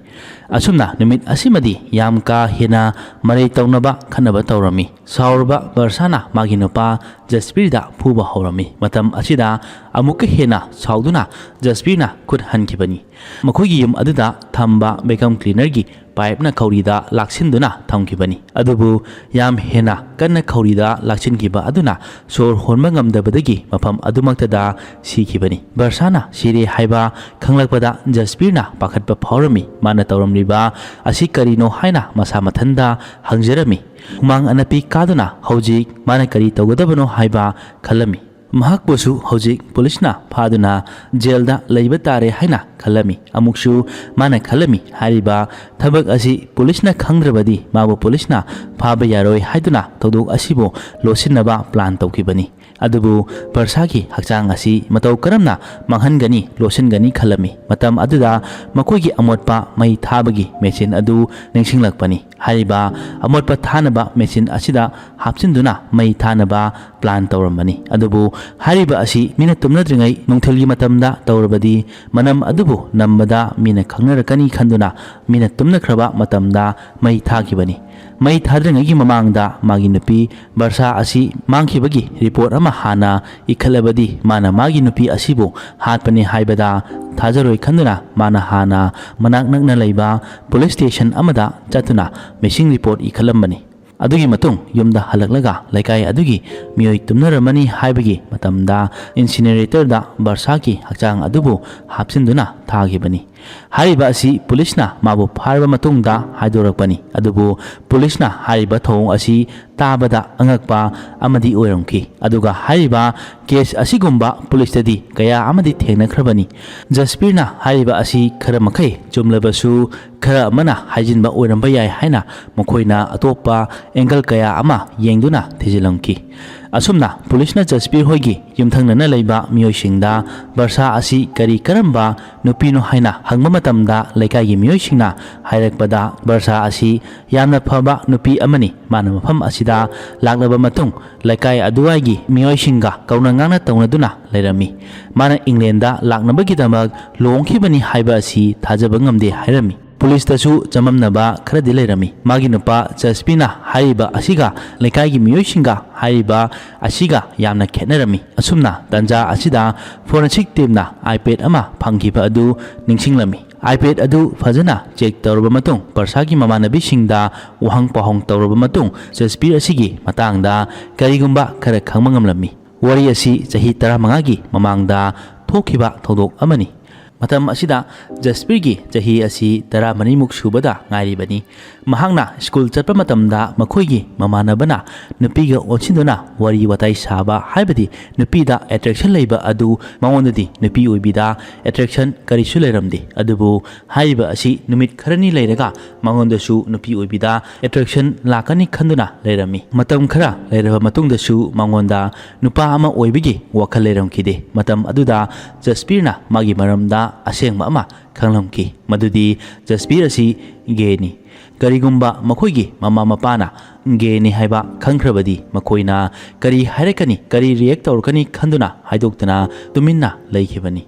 ꯑꯁꯨꯝꯅ ꯅꯨꯃꯤꯠ ꯑꯁꯤꯃꯗꯤ ꯌꯥꯝ ꯀꯥ ꯍꯦꯟꯅ ꯃꯔꯩ ꯇꯧꯅꯕ, ꯈꯠꯅꯕ ꯇꯧꯔꯝꯃꯤ꯫ ꯁꯥꯎꯔꯕ ꯕꯔꯁꯥꯅ ꯃꯥꯒꯤ ꯅꯨꯄꯥ ꯖꯁꯄꯤꯔꯗ ꯐꯨꯕ ꯍꯧꯔꯝꯃꯤ꯫ ꯃꯇꯝ ꯑꯁꯤꯗ ꯑꯃꯨꯛꯀ ꯍꯦꯟꯅ ꯁꯥꯎꯗꯨꯅ ꯖꯁꯄꯤꯔꯅ ꯈꯨꯠ ꯍꯟꯈꯤꯕꯅꯤ꯫ ꯃꯈꯣꯏꯒꯤ ꯌꯨꯝ ꯑꯗꯨꯗ ꯊꯝꯕ vacuum cleaner ꯒꯤ pipe ꯅ ꯈꯧꯔꯤꯗ ꯂꯥꯛꯁꯤꯟꯗꯨꯅ ꯊꯝꯈꯤꯕꯅꯤ꯫ ꯑꯗꯨꯕꯨ ꯌꯥꯝ ꯍꯦꯟꯅ ꯀꯟꯅ ꯈꯧꯔꯤꯗ ꯂꯥꯛꯁꯤꯟꯈꯤꯕ ꯑꯗꯨꯅ ꯁꯣꯔ ꯍꯣꯟꯕ ꯉꯝꯗꯕꯗꯒꯤ ꯃꯐꯝ ꯑꯗꯨꯃꯛꯇꯗ ꯁꯤꯈꯤꯕꯅꯤ꯫ ꯕꯔꯁꯥꯅ ꯁꯤꯔꯦ ꯍꯥꯏꯕ ꯈꯪꯂꯛꯄꯗ ꯖꯁꯄꯤꯔꯅ ꯄꯥꯈꯠꯄ ꯐꯥꯎꯔꯝꯃꯤ꯫ ꯃꯥꯅ ꯇꯧꯔꯝꯂꯤꯕ ꯑꯁꯤ ꯀꯔꯤꯅꯣ ꯍꯥꯏꯅ ꯃꯁꯥ ꯃꯊꯟꯇ ꯍꯪꯖꯔꯝꯃꯤ꯫ ꯍꯨꯃꯥꯡ ꯑꯅꯞꯄꯤ ꯀꯥꯗꯨꯅ ꯍꯧꯖꯤꯛ ꯃꯥꯅ ꯀꯔꯤ ꯇꯧꯒꯗꯕꯅꯣ ꯍꯥꯏꯕ ꯈꯜꯂꯝꯃꯤ꯫ ꯃꯍꯥꯛꯄꯨꯁꯨ ꯍꯧꯖꯤꯛ ꯄꯨꯂꯤꯁꯅ ꯐꯥꯗꯨꯅ ꯖꯦꯜꯗ ꯂꯩꯕ ꯇꯥꯔꯦ ꯍꯥꯏꯅ ꯈꯜꯂꯝꯃꯤ꯫ ꯑꯃꯨꯛꯁꯨ ꯃꯥꯅ ꯈꯜꯂꯝꯃꯤ, ꯍꯥꯏꯔꯤꯕ ꯊꯕꯛ ꯑꯁꯤ ꯄꯨꯂꯤꯁꯅ ꯈꯪꯗ꯭ꯔꯕꯗꯤ ꯃꯥꯕꯨ ꯄꯨꯂꯤꯁꯅ ꯐꯥꯕ ꯌꯥꯔꯣꯏ ꯍꯥꯏꯗꯨꯅ ꯊꯧꯗꯣꯛ ꯑꯁꯤꯕꯨ ꯂꯣꯠꯁꯤꯟꯅꯕ plan ꯇꯧꯈꯤꯕꯅꯤ꯫ ꯑꯗꯨꯕꯨ ꯕꯔꯁꯥꯒꯤ ꯍꯛꯆꯥꯡ ꯑꯁꯤ ꯃꯇꯧ ꯀꯔꯝꯅ ꯃꯥꯡꯍꯟꯒꯅꯤ, ꯂꯣꯠꯁꯤꯟꯒꯅꯤ ꯈꯜꯂꯝꯃꯤ꯫ ꯃꯇꯝ ꯑꯗꯨꯗ ꯃꯈꯣꯏꯒꯤ ꯑꯃꯣꯠꯄ ꯃꯩ ꯊꯥꯕꯒꯤ machine ꯑꯗꯨ ꯅꯤꯡꯁꯤꯡꯂꯛꯄꯅꯤ꯫ ꯍꯥꯏꯔꯤꯕ ꯑꯃꯣꯠꯄ ꯊꯥꯅꯕ machine ꯑꯁꯤꯗ ꯍꯥꯞꯆꯤꯟꯗꯨꯅ ꯃꯩ ꯊꯥꯅꯕ plan ꯇꯧꯔꯝꯕꯅꯤ꯫ ꯑꯗꯨꯕꯨ ꯍꯥꯏꯔꯤꯕ ꯑꯁꯤ ꯃꯤꯅ ꯇꯨꯝꯅꯗ꯭ꯔꯤꯉꯩ ꯅꯨꯡꯊꯤꯜꯒꯤ ꯃꯇꯝꯗ ꯇꯧꯔꯕꯗꯤ ꯃꯅꯝ ꯑꯗꯨꯕꯨ ꯅꯝꯕꯗ ꯃꯤꯅ ꯈꯪꯅꯔꯛꯀꯅꯤ ꯈꯟꯗꯨꯅ ꯃꯤꯅ ꯇꯨꯝꯅꯈ꯭ꯔꯕ ꯃꯇꯝꯗ ꯃꯩ ꯊꯥꯈꯤꯕꯅꯤ꯫ ꯃꯩ ꯊꯥꯗ꯭ꯔꯤꯉꯩꯒꯤ ꯃꯃꯥꯡꯗ ꯃꯥꯒꯤ ꯅꯨꯄꯤ ꯕꯔꯁꯥ ꯑꯁꯤ ꯃꯥꯡꯈꯤꯕꯒꯤ report ꯑꯃ ꯍꯥꯟꯅ ꯏꯈꯠꯂꯕꯗꯤ ꯃꯥꯅ ꯃꯥꯒꯤ ꯅꯨꯄꯤ ꯑꯁꯤꯕꯨ ꯍꯥꯠꯄꯅꯤ ꯍꯥꯏꯕꯗ ꯊꯥꯖꯔꯣꯏ ꯈꯟꯗꯨꯅ ꯃꯥꯅ ꯍꯥꯟꯅ ꯃꯅꯥꯛ ꯅꯛꯅ ꯂꯩꯕ police station ꯑꯃꯗ ꯆꯠꯇꯨꯅ missing report ꯏꯈꯠꯂꯝꯕꯅꯤ꯫ ꯑꯗꯨꯒꯤ ꯃꯇꯨꯡ ꯌꯨꯝꯗ ꯍꯜꯂꯛꯂꯒ ꯂꯩꯀꯥꯏ ꯑꯗꯨꯒꯤ ꯃꯤꯑꯣꯏ ꯇꯨꯝꯅꯔꯝꯃꯅꯤ ꯍꯥꯏꯕꯒꯤ ꯃꯇꯝꯗ incinerator ꯗ ꯕꯔꯁꯥꯒꯤ ꯍꯛꯆꯥꯡ ꯑꯗꯨꯕꯨ ꯍꯥꯞꯆꯤꯟꯗꯨꯅ ꯊꯥꯈꯤꯕꯅꯤ꯫ ꯍꯥꯏꯔꯤꯕ ꯑꯁꯤ ꯄꯨꯂꯤꯁꯅ ꯃꯥꯕꯨ ꯐꯥꯔꯕ ꯃꯇꯨꯡꯗ ꯍꯥꯏꯗꯣꯔꯛꯄꯅꯤ꯫ ꯑꯗꯨꯕꯨ ꯄꯨꯂꯤꯁꯅ ꯍꯥꯏꯔꯤꯕ ꯊꯧꯑꯣꯡ ꯑꯁꯤ ꯇꯥꯕꯗ ꯑꯉꯛꯄ ꯑꯃꯗꯤ ꯑꯣꯏꯔꯝꯈꯤ꯫ ꯑꯗꯨꯒ ꯍꯥꯏꯔꯤꯕ ꯀꯦꯁ ꯑꯁꯤꯒꯨꯝꯕ ꯄꯨꯂꯤꯁꯇꯗꯤ ꯀꯌꯥ ꯑꯃꯗꯤ ꯊꯦꯡꯅꯈ꯭ꯔꯕꯅꯤ꯫ ꯖꯁꯄꯤꯔꯅ ꯍꯥꯏꯔꯤꯕ ꯑꯁꯤ ꯈꯔ ꯃꯈꯩ ꯆꯨꯝꯂꯕꯁꯨ, ꯈꯔ ꯑꯃꯅ ꯍꯥꯏꯖꯤꯟꯕ ꯑꯣꯏꯔꯝꯕ ꯌꯥꯏ ꯍꯥꯏꯅ ꯃꯈꯣꯏꯅ ꯑꯇꯣꯞꯄ ꯑꯦꯡꯒꯜ ꯀꯌꯥ ꯑꯃ ꯌꯦꯡꯗꯨꯅ ꯊꯤꯖꯤꯜꯂꯝꯈꯤ꯫ ꯑꯁꯨꯝꯅ ꯄꯨꯂꯤꯁꯅ ꯖꯁꯄꯤꯔ ꯍꯣꯏꯒꯤ ꯌꯨꯝꯊꯪꯅꯅ ꯂꯩꯕ ꯃꯤꯑꯣꯏꯁꯤꯡꯗ ꯕꯔꯁꯥ ꯑꯁꯤ ꯀꯔꯤ ꯀꯔꯝꯕ ꯅꯨꯄꯤꯅꯣ ꯍꯥꯏꯅ ꯍꯪꯕ ꯃꯇꯝꯗ, ꯂꯩꯀꯥꯏꯒꯤ ꯃꯤꯑꯣꯏꯁꯤꯡꯅ ꯍꯥꯏꯔꯛꯄꯗ, ꯕꯔꯁꯥ ꯑꯁꯤ ꯌꯥꯝꯅ ꯐꯕ ꯅꯨꯄꯤ ꯑꯃꯅꯤ꯫ ꯃꯥꯅ ꯃꯐꯝ ꯑꯁꯤꯗ ꯂꯥꯛꯂꯕ ꯃꯇꯨꯡ ꯂꯩꯀꯥꯏ ꯑꯗꯨꯋꯥꯏꯒꯤ ꯃꯤꯑꯣꯏꯁꯤꯡꯒ ꯀꯧꯅ ꯉꯥꯡꯅ ꯇꯧꯅꯗꯨꯅ ꯂꯩꯔꯝꯃꯤ꯫ ꯃꯥꯅ ꯏꯪꯂꯦꯟꯗ ꯂꯥꯛꯅꯕꯒꯤꯗꯃꯛ ꯂꯨꯍꯣꯡꯈꯤꯕꯅꯤ ꯍꯥꯏꯕ ꯑꯁꯤ ꯊꯥꯖꯕ ꯉꯝꯗꯦ ꯍꯥꯏꯔꯝꯃꯤ꯫ ꯄꯨꯂꯤꯁꯇꯁꯨ ꯆꯃꯝꯅꯕ ꯈꯔꯗꯤ ꯂꯩꯔꯝꯃꯤ꯫ ꯃꯥꯒꯤ ꯅꯨꯄꯥ ꯖꯁꯄꯤꯔꯅ ꯍꯥꯏꯔꯤꯕ ꯑꯁꯤꯒ ꯂꯩꯀꯥꯏꯒꯤ ꯃꯤꯑꯣꯏꯁꯤꯡꯒ ꯍꯥꯏꯔꯤꯕ ꯑꯁꯤꯒ ꯌꯥꯝꯅ ꯈꯦꯠꯅꯔꯝꯃꯤ꯫ ꯑꯁꯨꯝꯅ ꯇꯥꯟꯖꯥ ꯑꯁꯤꯗ ꯐꯣꯔꯦꯟꯁꯤꯛ ꯇꯤꯝꯅ iPad ꯑꯃ ꯐꯪꯈꯤꯕ ꯑꯗꯨ ꯅꯤꯡꯁꯤꯡꯂꯝꯃꯤ꯫ iPad ꯑꯗꯨ ꯐꯖꯅ ꯆꯦꯛ ꯇꯧꯔꯕ ꯃꯇꯨꯡ, ꯕꯔꯁꯥꯒꯤ ꯃꯃꯥꯟꯅꯕꯤꯁꯤꯡꯗ ꯋꯥꯍꯪ ꯄꯥꯎꯍꯪ ꯇꯧꯔꯕ ꯃꯇꯨꯡ, ꯖꯁꯄꯤꯔ ꯑꯁꯤꯒꯤ ꯃꯇꯥꯡꯗ ꯀꯔꯤꯒꯨꯝꯕ ꯈꯔ ꯈꯪꯕ ꯉꯝꯂꯝꯃꯤ꯫ ꯋꯥꯔꯤ ꯑꯁꯤ ꯆꯍꯤ ꯇꯔꯥꯃꯉꯥꯒꯤ ꯃꯃꯥꯡꯗ ꯊꯣꯛꯈꯤꯕ ꯊꯧꯗꯣꯛ ꯑꯃꯅꯤ꯫ ꯃꯇꯝ ꯑꯁꯤꯗ ꯖꯁꯄꯤꯔꯒꯤ ꯆꯍꯤ ꯑꯁꯤ ꯇꯔꯥꯃꯔꯤꯃꯨꯛ ꯁꯨꯕꯗ ꯉꯥꯏꯔꯤꯕꯅꯤ꯫ ꯃꯍꯥꯛꯅ ꯁ꯭ꯀꯨꯜ ꯆꯠꯄ ꯃꯇꯝꯗ ꯃꯈꯣꯏꯒꯤ ꯃꯃꯥꯟꯅꯕꯅ ꯅꯨꯄꯤꯒ ꯑꯣꯟꯁꯤꯟꯗꯨꯅ ꯋꯥꯔꯤ ꯋꯥꯇꯥꯏ ꯁꯥꯕ, ꯍꯥꯏꯕꯗꯤ ꯅꯨꯄꯤꯗ attraction ꯂꯩꯕ ꯑꯗꯨ ꯃꯉꯣꯟꯗꯗꯤ ꯅꯨꯄꯤ ꯑꯣꯏꯕꯤꯗ attraction ꯀꯔꯤꯁꯨ ꯂꯩꯔꯝꯗꯦ꯫ ꯑꯗꯨꯕꯨ ꯍꯥꯏꯔꯤꯕ ꯑꯁꯤ ꯅꯨꯃꯤꯠ ꯈꯔꯅꯤ ꯂꯩꯔꯒ ꯃꯉꯣꯟꯗꯁꯨ ꯅꯨꯄꯤ ꯑꯣꯏꯕꯤꯗ attraction ꯂꯥꯛꯀꯅꯤ ꯈꯟꯗꯨꯅ ꯂꯩꯔꯝꯃꯤ꯫ ꯃꯇꯝ ꯈꯔ ꯂꯩꯔꯕ ꯃꯇꯨꯡꯗꯁꯨ ꯃꯉꯣꯟꯗ ꯅꯨꯄꯥ ꯑꯃ ꯑꯣꯏꯕꯒꯤ ꯋꯥꯈꯜ ꯂꯩꯔꯝꯈꯤꯗꯦ꯫ ꯃꯇꯝ ꯑꯗꯨꯗ ꯖꯁꯄꯤꯔꯅ ꯃꯥꯒꯤ ꯃꯔꯝꯗ ꯑꯁꯦꯡꯕ ꯑꯃ ꯈꯪꯂꯝꯈꯤ, ꯃꯗꯨꯗꯤ ꯖꯁꯄꯤꯔ ꯑꯁꯤ ꯒꯦꯅꯤ꯫ ꯀꯔꯤꯒꯨꯝꯕ ꯃꯈꯣꯏꯒꯤ ꯃꯃꯥ ꯃꯄꯥꯅ ꯒꯦꯅꯤ ꯍꯥꯏꯕ ꯈꯪꯈ꯭ꯔꯕꯗꯤ ꯃꯈꯣꯏꯅ ꯀꯔꯤ ꯍꯥꯏꯔꯛꯀꯅꯤ, ꯀꯔꯤ react ꯇꯧꯔꯛꯀꯅꯤ ꯈꯟꯗꯨꯅ ꯍꯥꯏꯗꯣꯛꯇꯅ ꯇꯨꯃꯤꯟꯅ ꯂꯩꯈꯤꯕꯅꯤ꯫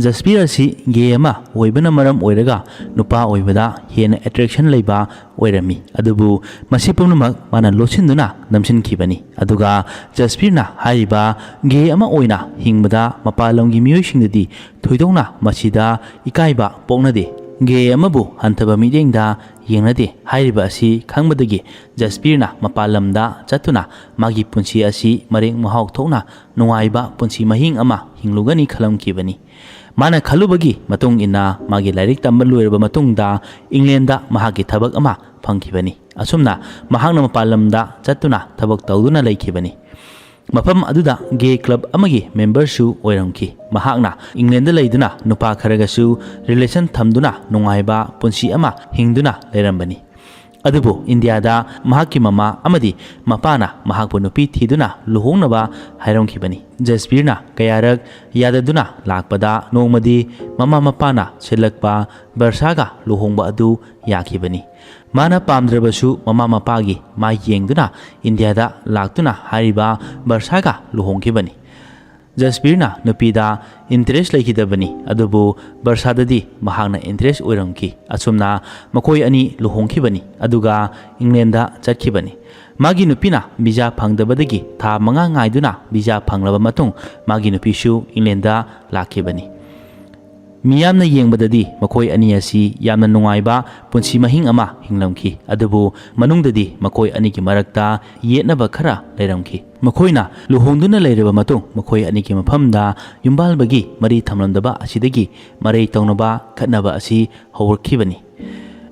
ꯖꯁꯄꯤꯔ ꯑꯁꯤ ꯒꯦ ꯑꯃ ꯑꯣꯏꯕꯅ ꯃꯔꯝ ꯑꯣꯏꯔꯒ ꯅꯨꯄꯥ ꯑꯣꯏꯕꯗ ꯍꯦꯟꯅ attraction ꯂꯩꯕ ꯑꯣꯏꯔꯝꯃꯤ꯫ ꯑꯗꯨꯕꯨ ꯃꯁꯤ ꯄꯨꯝꯅꯃꯛ ꯃꯥꯅ ꯂꯣꯠꯁꯤꯟꯗꯨꯅ ꯅꯝꯁꯤꯟꯈꯤꯕꯅꯤ꯫ ꯑꯗꯨꯒ ꯖꯁꯄꯤꯔꯅ ꯍꯥꯏꯔꯤꯕ ꯒꯦ ꯑꯃ ꯑꯣꯏꯅ ꯍꯤꯡꯕꯗ ꯃꯄꯥꯟ ꯂꯝꯒꯤ ꯃꯤꯑꯣꯏꯁꯤꯡꯗꯗꯤ ꯊꯣꯏꯗꯣꯛꯅ ꯃꯁꯤꯗ ꯏꯀꯥꯏꯕ ꯄꯣꯛꯅꯗꯦ꯫ ꯒꯦ ꯑꯃꯕꯨ ꯍꯟꯊꯕ ꯃꯤꯠꯌꯦꯡꯗ ꯌꯦꯡꯅꯗꯦ꯫ ꯍꯥꯏꯔꯤꯕ ꯑꯁꯤ ꯈꯪꯕꯗꯒꯤ ꯖꯁꯄꯤꯔꯅ ꯃꯄꯥꯟ ꯂꯝꯗ ꯆꯠꯇꯨꯅ ꯃꯥꯒꯤ ꯄꯨꯟꯁꯤ ꯑꯁꯤ ꯃꯔꯦꯛ ꯃꯍꯥꯎ ꯊꯣꯛꯅ ꯅꯨꯡꯉꯥꯏꯕ ꯄꯨꯟꯁꯤ ꯃꯍꯤꯡ ꯑꯃ ꯍꯤꯡꯂꯨꯒꯅꯤ ꯈꯜꯂꯝꯈꯤꯕꯅꯤ꯫ ꯃꯥꯅ ꯈꯜꯂꯨꯕꯒꯤ ꯃꯇꯨꯡ ꯏꯟꯅ ꯃꯥꯒꯤ ꯂꯥꯏꯔꯤꯛ ꯇꯝꯕ ꯂꯣꯏꯔꯕ ꯃꯇꯨꯡꯗ ꯏꯪꯂꯦꯟꯗ ꯃꯍꯥꯛꯀꯤ ꯊꯕꯛ ꯑꯃ ꯐꯪꯈꯤꯕꯅꯤ꯫ ꯑꯁꯨꯝꯅ ꯃꯍꯥꯛꯅ ꯃꯄꯥꯟ ꯂꯝꯗ ꯆꯠꯇꯨꯅ ꯊꯕꯛ ꯇꯧꯗꯨꯅ ꯂꯩꯈꯤꯕꯅꯤ꯫ ꯃꯐꯝ ꯑꯗꯨꯗ ꯒꯦ ꯀ꯭ꯂꯕ ꯑꯃꯒꯤ ꯃꯦꯝꯕꯔꯁꯨ ꯑꯣꯏꯔꯝꯈꯤ꯫ ꯃꯍꯥꯛꯅ ꯏꯪꯂꯦꯟꯗ ꯂꯩꯗꯨꯅ ꯅꯨꯄꯥ ꯈꯔꯒꯁꯨ ꯔꯤꯂꯦꯁꯟ ꯊꯝꯗꯨꯅ ꯅꯨꯡꯉꯥꯏꯕ ꯄꯨꯟꯁꯤ ꯑꯃ ꯍꯤꯡꯗꯨꯅ ꯂꯩꯔꯝꯕꯅꯤ꯫ ꯑꯗꯨꯕꯨ ꯏꯟꯗꯤꯌꯥꯗ ꯃꯍꯥꯛꯀꯤ ꯃꯃꯥ ꯑꯃꯗꯤ ꯃꯄꯥꯅ ꯃꯍꯥꯛꯄꯨ ꯅꯨꯄꯤ ꯊꯤꯗꯨꯅ ꯂꯨꯍꯣꯡꯅꯕ ꯍꯥꯏꯔꯝꯈꯤꯕꯅꯤ꯫ ꯖꯁꯕꯤꯔꯅ ꯀꯌꯥꯔꯛ ꯌꯥꯗꯗꯨꯅ ꯂꯥꯛꯄꯗ ꯅꯣꯡꯃꯗꯤ ꯃꯃꯥ ꯃꯄꯥꯅ ꯁꯤꯜꯂꯛꯄ ꯕꯔꯁꯥꯒ ꯂꯨꯍꯣꯡꯕ ꯑꯗꯨ ꯌꯥꯈꯤꯕꯅꯤ꯫ ꯃꯥꯅ ꯄꯥꯝꯗ꯭ꯔꯕꯁꯨ ꯃꯃꯥ ꯃꯄꯥꯒꯤ ꯃꯥꯏ ꯌꯦꯡꯗꯨꯅ ꯏꯟꯗꯤꯌꯥꯗ ꯂꯥꯛꯇꯨꯅ ꯍꯥꯏꯔꯤꯕ ꯕꯔꯁꯥꯒ ꯂꯨꯍꯣꯡꯈꯤꯕꯅꯤ꯫ ꯖꯁꯕꯤꯔꯅ ꯅꯨꯄꯤꯗ ꯏꯟꯇꯔꯦꯁ ꯂꯩꯈꯤꯗꯕꯅꯤ, ꯑꯗꯨꯕꯨ ꯕꯔꯁꯥꯗꯗꯤ ꯃꯍꯥꯛꯅ ꯏꯟꯇꯔꯦꯁ ꯑꯣꯏꯔꯝꯈꯤ꯫ ꯑꯁꯨꯝꯅ ꯃꯈꯣꯏ ꯑꯅꯤ ꯂꯨꯍꯣꯡꯈꯤꯕꯅꯤ, ꯑꯗꯨꯒ ꯏꯪꯂꯦꯟꯗ ꯆꯠꯈꯤꯕꯅꯤ꯫ ꯃꯥꯒꯤ ꯅꯨꯄꯤꯅ ꯚꯤꯖꯥ ꯐꯪꯗꯕꯗꯒꯤ ꯊꯥ ꯃꯉꯥ ꯉꯥꯏꯗꯨꯅ ꯚꯤꯖꯥ ꯐꯪꯂꯕ ꯃꯇꯨꯡ ꯃꯥꯒꯤ ꯅꯨꯄꯤꯁꯨ ꯏꯪꯂꯦꯟꯗ ꯂꯥꯛꯈꯤꯕꯅꯤ꯫ ꯃꯤꯌꯥꯝꯅ ꯌꯦꯡꯕꯗꯗꯤ ꯃꯈꯣꯏ ꯑꯅꯤ ꯑꯁꯤ ꯌꯥꯝꯅ ꯅꯨꯡꯉꯥꯏꯕ ꯄꯨꯟꯁꯤ ꯃꯍꯤꯡ ꯑꯃ ꯍꯤꯡꯂꯝꯈꯤ, ꯑꯗꯨꯕꯨ ꯃꯅꯨꯡꯗꯗꯤ ꯃꯈꯣꯏ ꯑꯅꯤꯒꯤ ꯃꯔꯛꯇ ꯌꯦꯠꯅꯕ ꯈꯔ ꯂꯩꯔꯝꯈꯤ꯫ ꯃꯈꯣꯏꯅ ꯂꯨꯍꯣꯡꯗꯨꯅ ꯂꯩꯔꯕ ꯃꯇꯨꯡ ꯃꯈꯣꯏ ꯑꯅꯤꯒꯤ ꯃꯐꯝꯗ ꯌꯨꯝꯕꯥꯜꯕꯒꯤ ꯃꯔꯤ ꯊꯝꯂꯝꯗꯕ ꯑꯁꯤꯗꯒꯤ ꯃꯔꯩ ꯇꯧꯅꯕ ꯈꯠꯅꯕ ꯑꯁꯤ ꯍꯧꯔꯛꯈꯤꯕꯅꯤ꯫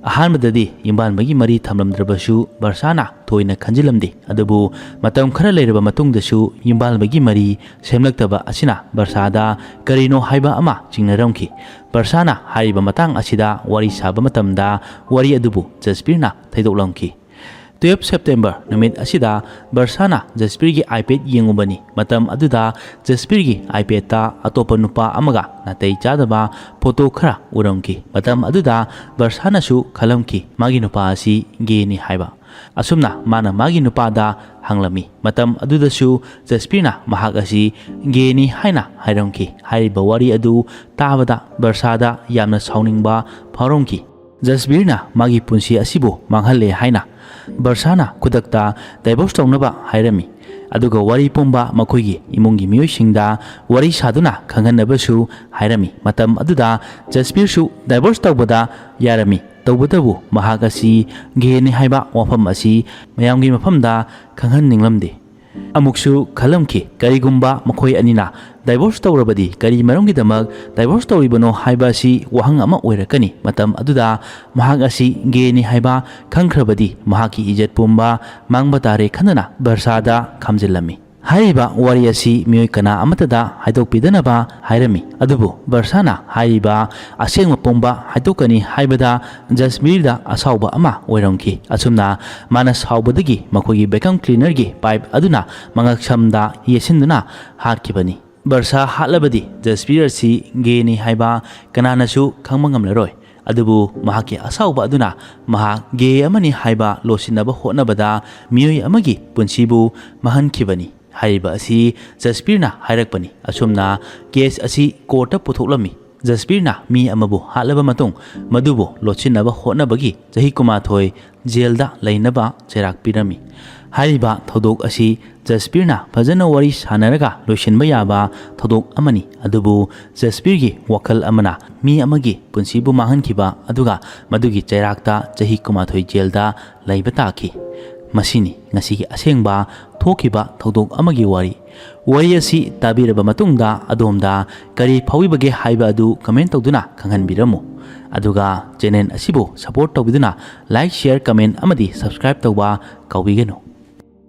ꯑꯍꯥꯟꯕꯗꯗꯤ ꯌꯨꯝꯕꯥꯜꯕꯒꯤ ꯃꯔꯤ ꯊꯝꯂꯝꯗ꯭ꯔꯕꯁꯨ ꯕꯔꯁꯥꯅ ꯊꯣꯏꯅ ꯈꯟꯖꯤꯜꯂꯝꯗꯦ, ꯑꯗꯨꯕꯨ ꯃꯇꯝ ꯈꯔ ꯂꯩꯔꯕ ꯃꯇꯨꯡꯗꯁꯨ ꯌꯨꯝꯕꯥꯜꯕꯒꯤ ꯃꯔꯤ ꯁꯦꯝꯂꯛꯇꯕ ꯑꯁꯤꯅ ꯕꯔꯁꯥꯗ ꯀꯔꯤꯅꯣ ꯍꯥꯏꯕ ꯑꯃ ꯆꯤꯡꯅꯔꯝꯈꯤ꯫ ꯕꯔꯁꯥꯅ ꯍꯥꯏꯔꯤꯕ ꯃꯇꯥꯡ ꯑꯁꯤꯗ ꯋꯥꯔꯤ ꯁꯥꯕ ꯃꯇꯝꯗ ꯋꯥꯔꯤ ꯑꯗꯨꯕꯨ ꯖꯁꯕꯤꯔꯅ ꯊꯩꯗꯣꯛꯂꯝꯈꯤ꯫ ꯇꯨꯌꯦꯜꯐ ꯁꯦꯞꯇꯦꯝꯕꯔ ꯅꯨꯃꯤꯠ ꯑꯁꯤꯗ ꯕꯔꯁꯥꯅ ꯖꯁꯕꯤꯔꯒꯤ ꯑꯥꯏꯄꯦꯗ ꯌꯦꯡꯉꯨꯕꯅꯤ꯫ ꯃꯇꯝ ꯑꯗꯨꯗ ꯖꯁꯕꯤꯔꯒꯤ ꯑꯥꯏꯄꯦꯗꯇ ꯑꯇꯣꯞꯄ ꯅꯨꯄꯥ ꯑꯃꯒ ꯅꯥꯇꯩ ꯆꯥꯗꯕ ꯐꯣꯇꯣ ꯈꯔ ꯎꯔꯝꯈꯤ꯫ ꯃꯇꯝ ꯑꯗꯨꯗ ꯕꯔꯁꯥꯅꯁꯨ ꯈꯜꯂꯝꯈꯤ, ꯃꯥꯒꯤ ꯅꯨꯄꯥ ꯑꯁꯤ ꯒꯦꯅꯤ ꯍꯥꯏꯕ꯫ ꯑꯁꯨꯝꯅ ꯃꯥꯅ ꯃꯥꯒꯤ ꯅꯨꯄꯥꯗ ꯍꯪꯂꯝꯃꯤ꯫ ꯃꯇꯝ ꯑꯗꯨꯗꯁꯨ ꯖꯁꯕꯤꯔꯅ ꯃꯍꯥꯛ ꯑꯁꯤ ꯒꯦꯅꯤ ꯍꯥꯏꯅ ꯍꯥꯏꯔꯝꯈꯤ꯫ ꯍꯥꯏꯔꯤꯕ ꯋꯥꯔꯤ ꯑꯗꯨ ꯇꯥꯕꯗ ꯕꯔꯁꯥꯗ ꯌꯥꯝꯅ ꯁꯥꯎꯅꯤꯡꯕ ꯐꯥꯎꯔꯝꯈꯤ꯫ ꯖꯁꯕꯤꯔꯅ ꯃꯥꯒꯤ ꯄꯨꯟꯁꯤ ꯑꯁꯤꯕꯨ ꯃꯥꯡꯍꯜꯂꯦ ꯍꯥꯏꯅ ꯕꯔꯁꯥꯅ ꯈꯨꯗꯛꯇ ꯗꯥꯏꯚꯣꯔꯁ ꯇꯧꯅꯕ ꯍꯥꯏꯔꯝꯃꯤ꯫ ꯑꯗꯨꯒ ꯋꯥꯔꯤ ꯄꯨꯝꯕ ꯃꯈꯣꯏꯒꯤ ꯏꯃꯨꯡꯒꯤ ꯃꯤꯑꯣꯏꯁꯤꯡꯗ ꯋꯥꯔꯤ ꯁꯥꯗꯨꯅ ꯈꯪꯍꯟꯅꯕꯁꯨ ꯍꯥꯏꯔꯝꯃꯤ꯫ ꯃꯇꯝ ꯑꯗꯨꯗ ꯖꯁꯕꯤꯔꯁꯨ ꯗꯥꯏꯚꯣꯔꯁ ꯇꯧꯕꯗ ꯌꯥꯔꯝꯃꯤ꯫ ꯇꯧꯕꯇꯕꯨ ꯃꯍꯥꯛ ꯑꯁꯤ ꯒꯦꯅꯤ ꯍꯥꯏꯕ ꯋꯥꯐꯝ ꯑꯁꯤ ꯃꯌꯥꯝꯒꯤ ꯃꯐꯝꯗ ꯈꯪꯍꯟꯅꯤꯡꯂꯝꯗꯦ꯫ ꯑꯃꯨꯛꯁꯨ ꯈꯜꯂꯝꯈꯤ, ꯀꯔꯤꯒꯨꯝꯕ ꯃꯈꯣꯏ ꯑꯅꯤꯅ divorce ꯇꯧꯔꯕꯗꯤ ꯀꯔꯤ ꯃꯔꯝꯒꯤꯗꯃꯛ divorce ꯇꯧꯔꯤꯕꯅꯣ ꯍꯥꯏꯕ ꯑꯁꯤ ꯋꯥꯍꯪ ꯑꯃ ꯑꯣꯏꯔꯛꯀꯅꯤ꯫ ꯃꯇꯝ ꯑꯗꯨꯗ ꯃꯍꯥꯛ ꯑꯁꯤ gayꯅꯤ ꯍꯥꯏꯕ ꯈꯪꯈ꯭ꯔꯕꯗꯤ ꯃꯍꯥꯛꯀꯤ ꯏꯖꯠ ꯄꯨꯝꯕ ꯃꯥꯡꯕ ꯇꯥꯔꯦ ꯈꯟꯗꯨꯅ ꯕꯔꯁꯥꯗ ꯈꯥꯝꯖꯤꯜꯂꯝꯃꯤ꯫ ꯍꯥꯏꯔꯤꯕ ꯋꯥꯔꯤ ꯑꯁꯤ ꯃꯤꯑꯣꯏ ꯀꯅꯥ ꯑꯃꯠꯇꯗ ꯍꯥꯏꯗꯣꯛꯄꯤꯗꯅꯕ ꯍꯥꯏꯔꯝꯃꯤ꯫ ꯑꯗꯨꯕꯨ ꯕꯔꯁꯥꯅ ꯍꯥꯏꯔꯤꯕ ꯑꯁꯦꯡꯕ ꯄꯨꯝꯕ ꯍꯥꯏꯗꯣꯛꯀꯅꯤ ꯍꯥꯏꯕꯗ ꯖꯁꯕꯤꯔꯗ ꯑꯁꯥꯎꯕ ꯑꯃ ꯑꯣꯏꯔꯝꯈꯤ꯫ ꯑꯁꯨꯝꯅ ꯃꯥꯅ ꯁꯥꯎꯕꯗꯒꯤ ꯃꯈꯣꯏꯒꯤ vacuum cleanerꯒꯤ pipe ꯑꯗꯨꯅ ꯃꯉꯛꯁꯝꯗ ꯌꯦꯠꯁꯤꯟꯗꯨꯅ ꯍꯥꯠꯈꯤꯕꯅꯤ꯫ ꯕꯔꯁꯥ ꯍꯥꯠꯂꯕꯗꯤ ꯖꯁꯕꯤꯔ ꯑꯁꯤ gayꯅꯤ ꯍꯥꯏꯕ ꯀꯅꯥꯅꯁꯨ ꯈꯪꯕ ꯉꯝꯂꯔꯣꯏ꯫ ꯑꯗꯨꯕꯨ ꯃꯍꯥꯛꯀꯤ ꯑꯁꯥꯎꯕ ꯑꯗꯨꯅ ꯃꯍꯥꯛ gay ꯑꯃꯅꯤ ꯍꯥꯏꯕ ꯂꯣꯠꯁꯤꯟꯅꯕ ꯍꯣꯠꯅꯕꯗ ꯃꯤꯑꯣꯏ ꯑꯃꯒꯤ ꯄꯨꯟꯁꯤꯕꯨ ꯃꯥꯡꯍꯟꯈꯤꯕꯅꯤ꯫ ꯍꯥꯏꯔꯤꯕ ꯑꯁꯤ ꯖꯁꯕꯤꯔꯅ ꯍꯥꯏꯔꯛꯄꯅꯤ꯫ ꯑꯁꯨꯝꯅ case ꯑꯁꯤ courtꯇ ꯄꯨꯊꯣꯛꯂꯝꯃꯤ꯫ ꯖꯁꯕꯤꯔꯅ ꯃꯤ ꯑꯃꯕꯨ ꯍꯥꯠꯂꯕ ꯃꯇꯨꯡ ꯃꯗꯨꯕꯨ ꯂꯣꯠꯁꯤꯟꯅꯕ ꯍꯣꯠꯅꯕꯒꯤ ꯆꯍꯤ ꯀꯨꯟꯃꯥꯊꯣꯏ ꯖꯦꯜꯗ ꯂꯩꯅꯕ ꯆꯩꯔꯥꯛ ꯄꯤꯔꯝꯃꯤ꯫ ꯍꯥꯏꯔꯤꯕ ꯊꯧꯗꯣꯛ ꯑꯁꯤ ꯖꯁꯕꯤꯔꯅ ꯐꯖꯅ ꯋꯥꯔꯤ ꯁꯥꯟꯅꯔꯒ ꯂꯣꯏꯁꯤꯟꯕ ꯌꯥꯕ ꯊꯧꯗꯣꯛ ꯑꯃꯅꯤ꯫ ꯑꯗꯨꯕꯨ ꯖꯁꯕꯤꯔꯒꯤ ꯋꯥꯈꯜ ꯑꯃꯅ ꯃꯤ ꯑꯃꯒꯤ ꯄꯨꯟꯁꯤꯕꯨ ꯃꯥꯡꯍꯟꯈꯤꯕ ꯑꯗꯨꯒ ꯃꯗꯨꯒꯤ ꯆꯩꯔꯥꯛꯇ ꯆꯍꯤ ꯀꯨꯟꯃꯥꯊꯣꯏ ꯖꯦꯜꯗ ꯂꯩꯕ ꯇꯥꯈꯤ꯫ ꯃꯁꯤꯅꯤ ꯉꯁꯤꯒꯤ ꯑꯁꯦꯡꯕ ꯊꯣꯛꯈꯤꯕ ꯊꯧꯗꯣꯛ ꯑꯃꯒꯤ ꯋꯥꯔꯤ꯫ ꯋꯥꯔꯤ ꯑꯁꯤ ꯇꯥꯕꯤꯔꯕ ꯃꯇꯨꯡꯗ ꯑꯗꯣꯝꯗ ꯀꯔꯤ ꯐꯥꯎꯕꯤꯕꯒꯦ ꯍꯥꯏꯕ ꯑꯗꯨ comment ꯇꯧꯗꯨꯅ ꯈꯪꯍꯟꯕꯤꯔꯝꯃꯨ꯫ ꯑꯗꯨꯒ channel ꯑꯁꯤꯕꯨ support ꯇꯧꯕꯤꯗꯨꯅ like, share, comment ꯑꯃꯗꯤ subscribe ꯇꯧꯕ ꯀꯥꯎꯕꯤꯒꯅꯨ꯫